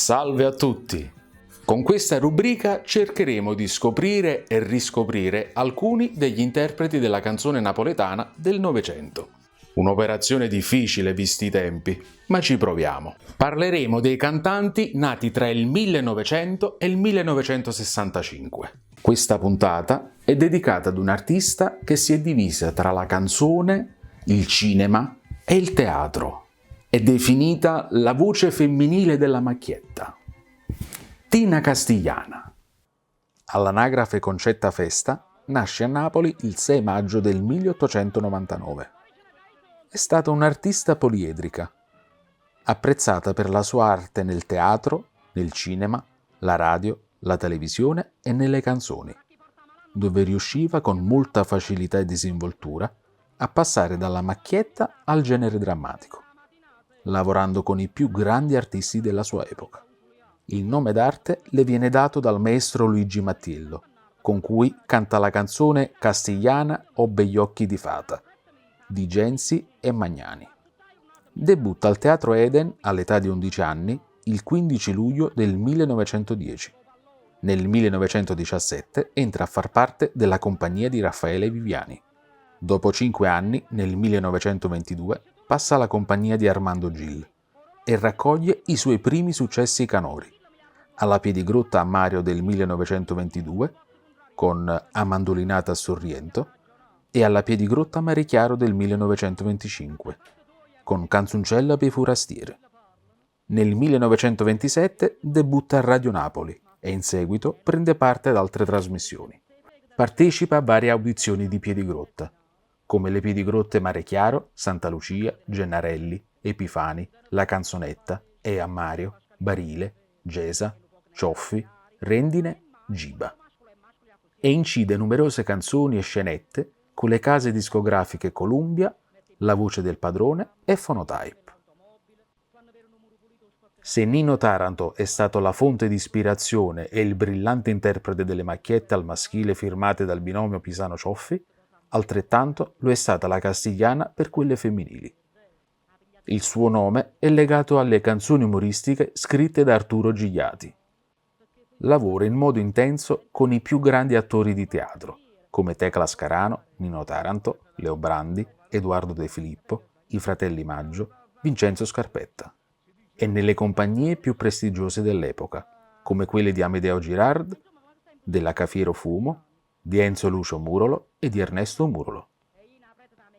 Salve a tutti! Con questa rubrica cercheremo di scoprire e riscoprire alcuni degli interpreti della canzone napoletana del Novecento. Un'operazione difficile visti i tempi, ma ci proviamo. Parleremo dei cantanti nati tra il 1900 e il 1965. Questa puntata è dedicata ad un artista che si è divisa tra la canzone, il cinema e il teatro. È definita la voce femminile della macchietta. Tina Castigliana. All'anagrafe Concetta Festa, nasce a Napoli il 6 maggio del 1899. È stata un'artista poliedrica, apprezzata per la sua arte nel teatro, nel cinema, la radio, la televisione e nelle canzoni, dove riusciva con molta facilità e disinvoltura a passare dalla macchietta al genere drammatico, lavorando con i più grandi artisti della sua epoca. Il nome d'arte le viene dato dal maestro Luigi Mattiello, con cui canta la canzone Castigliana o Begli occhi di fata, di Gensi e Magnani. Debutta al Teatro Eden all'età di 11 anni il 15 luglio del 1910. Nel 1917 entra a far parte della compagnia di Raffaele Viviani. Dopo 5 anni, nel 1922, passa alla compagnia di Armando Gil e raccoglie i suoi primi successi canori. Alla Piedigrotta a Mario del 1922, con Amandolinata a Sorrento, e alla Piedigrotta Marechiaro del 1925, con Canzoncella per Furastiere. Nel 1927 debutta a Radio Napoli e in seguito prende parte ad altre trasmissioni. Partecipa a varie audizioni di Piedigrotta, come le Piedigrotte Marechiaro, Santa Lucia, Gennarelli, Epifani, La Canzonetta, E a Mario, Barile, Gesa, Cioffi, Rendine, Giba. E incide numerose canzoni e scenette con le case discografiche Columbia, La Voce del Padrone e Phonotype. Se Nino Taranto è stato la fonte di ispirazione e il brillante interprete delle macchiette al maschile firmate dal binomio Pisano-Cioffi, altrettanto lo è stata la Castigliana per quelle femminili. Il suo nome è legato alle canzoni umoristiche scritte da Arturo Gigliati. Lavora in modo intenso con i più grandi attori di teatro, come Tecla Scarano, Nino Taranto, Leo Brandi, Edoardo De Filippo, i fratelli Maggio, Vincenzo Scarpetta. E nelle compagnie più prestigiose dell'epoca, come quelle di Amedeo Girard, della Cafiero Fumo, di Enzo Lucio Murolo e di Ernesto Murolo.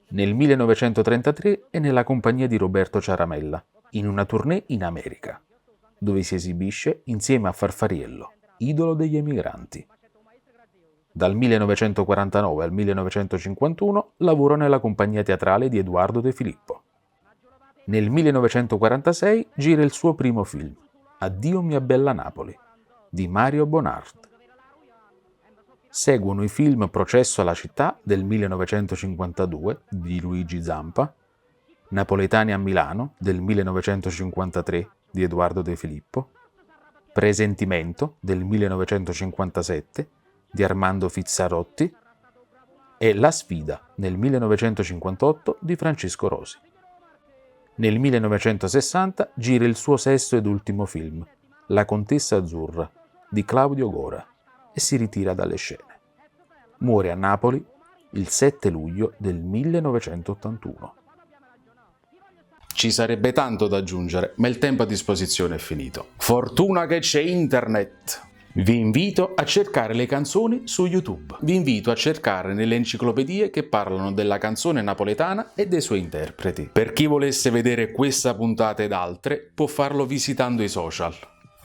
Nel 1933 è nella compagnia di Roberto Ciaramella, in una tournée in America, dove si esibisce insieme a Farfariello, idolo degli emigranti. Dal 1949 al 1951 lavora nella compagnia teatrale di Edoardo De Filippo. Nel 1946 gira il suo primo film, Addio mia bella Napoli, di Mario Bonnard. Seguono i film Processo alla città del 1952 di Luigi Zampa, Napoletani a Milano del 1953 di Edoardo De Filippo, Presentimento del 1957 di Armando Fizzarotti e La sfida nel 1958 di Francesco Rosi. Nel 1960 gira il suo sesto ed ultimo film, La Contessa Azzurra, di Claudio Gora, e si ritira dalle scene. Muore a Napoli il 7 luglio del 1981. Ci sarebbe tanto da aggiungere, ma il tempo a disposizione è finito. Fortuna che c'è internet! Vi invito a cercare le canzoni su YouTube. Vi invito a cercare nelle enciclopedie che parlano della canzone napoletana e dei suoi interpreti. Per chi volesse vedere questa puntata ed altre, può farlo visitando i social.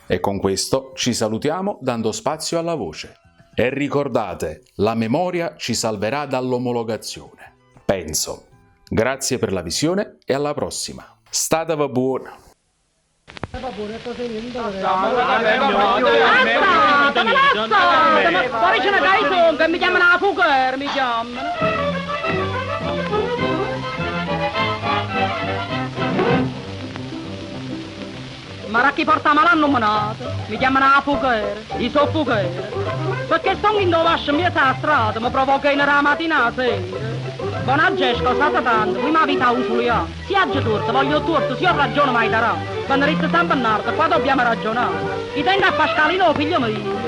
E con questo ci salutiamo dando spazio alla voce. E ricordate, la memoria ci salverà dall'omologazione. Penso. Grazie per la visione e alla prossima. Stateve buoni! Mi chiamano la fuga, mi chiamano. Ma chi porta malanno menato, mi chiamano la fuga, io sono fuga. Perché sto in dove vascio in mezzo alla strada, mi provoca in la mattina alla sera. Buona scusate tanto, qui mi vita usulia. Si ha torto, voglio torto, se ho ragione mai darà. Benedetto San Bernardo, qua dobbiamo ragionare. I tengo a Pascalino, figlio mio,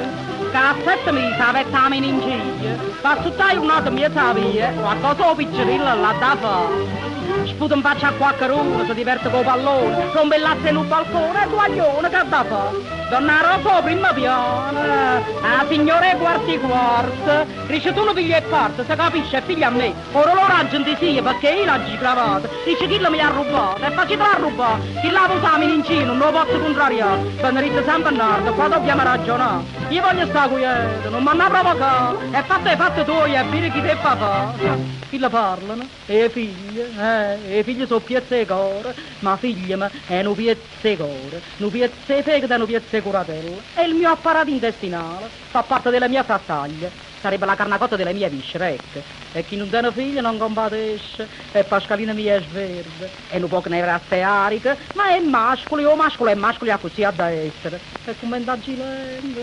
che a 7 mesi avete la meningite. Passo tutta giornata in mezzo alla via, qualcosa piccerilla l'ha da fare. Sputa in faccia a qualcuno, si diverte col pallone, rompe il latte in un balcone, e guaglione che da fa? Donna Rosa, prima piano, la signora quarti quarti, dice tu non pigli e parte, se capisce, è figlia a me. Ora lo raggiunti sì, perché io l'ho clavata. Dice chi mi ha rubato, e facetela rubare. Chi l'ha usato in cino, non lo posso contrariare. Benedetto San Bernardo, qua dobbiamo ragionare. Io voglio stare quieto, non mi hanno provocato. E fatto è fatto tu, e dire chi te fa fare. Chi la parlano? E figli, e figli sono piezze di cuore, ma figlia è un piezzo di cuore, un piezzo di fegato e un piezzo di curatella. È il mio apparato intestinale, fa parte della mia frattaglia, sarebbe la carnacotta delle mie viscere, ecco. E chi non tiene figli non compatisce, e Pascalina mia è sverde, è un po' nevrastearica, ma è mascolo, o mascolo è mascolo, così ha da essere. E come andà gilendo,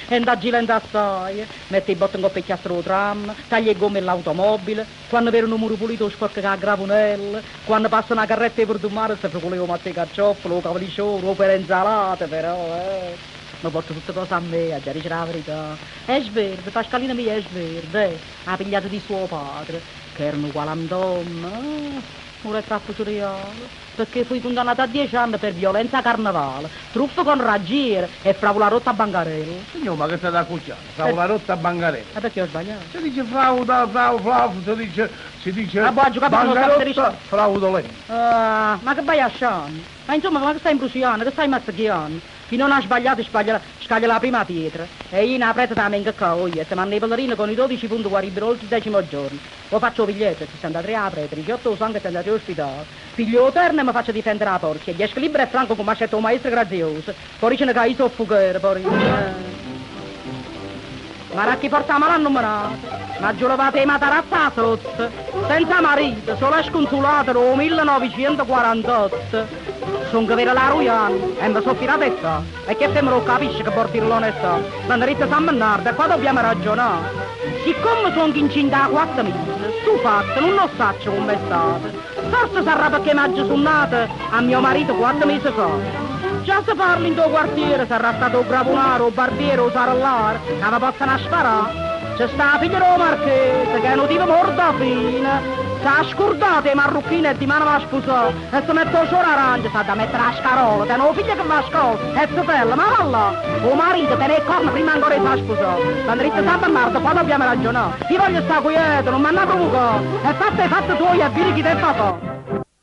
e andà gilendo assai, mette i botti in coppia il tram, taglia le gomme l'automobile, quando vedono un muro pulito sporca la gravunella, quando passa una carretta per mare si frugola matte carcioffolo, o cavolicione, o per insalata, però. Mi porta tutte cose a me, a già dice la verità. È sverde, Pascalina mia è sverde, ha pigliato di suo padre, che era un gualandom. Ora è troppo surreale, perché fui condannata a 10 anni per violenza carnevale, truffa con raggiere e favola rotta a bancarella. Signor, ma che stai da cucciare? Favola rotta a bancarella. E perché ho sbagliato? Si dice frauda, frauda, frauda, si dice Ah, boh, capito, non bancarotta, fraudolenta. Ah, ma che vai a sciare? Ma insomma, ma che stai imbrusiando, che stai mazzicchiando? Chi non ha sbagliato sbaglia, scaglia la prima pietra. E io una preta da menga qua, oh, e ti mando i ballerini con i 12 punti guaribili oltre il decimo giorno. O faccio biglietto, 63 a preta, 18 sangue e 33 ospedale. Piglio terno e mi faccio difendere la porcia. Gli esco libero e franco come ha scelto un maestro grazioso. Poi dicono che io sono fughero, poi. Ma chi porta male numerato. Ma giù levate i matarazza sotto. Senza marito, solo sconsolato nel 1948. Sono che vera la ruiana e mi sono fidato e sta. E che te me lo capisce che porti l'onestà. Benedetto San Bernardo, e qua dobbiamo ragionare. Siccome sono incinta da 4 mesi, sto fatto non lo saccio come è stato. Forse sarà perché mi sono nata a mio marito 4 mesi fa. Già se parla in tuo quartiere, sarà stato un gravunaro, o barbiere, o sarellare, che mi possono sparare. C'è sta la figlia del marchese, che è un tipo molto fine. S'ha scordato i marocchini e di mano va a sposare. E si mette il arancia, sa da mettere la scarola. Tiene un figlio che va a scuola, e si bella, ma va là. O marito tiene il corno prima ancora di far sposare. Benedetto San Bernardo, qua dobbiamo ragionare. Io voglio stare quieto, non mi hanno provocato. E fatto e fatto tuoi e vedi chi te fa fare.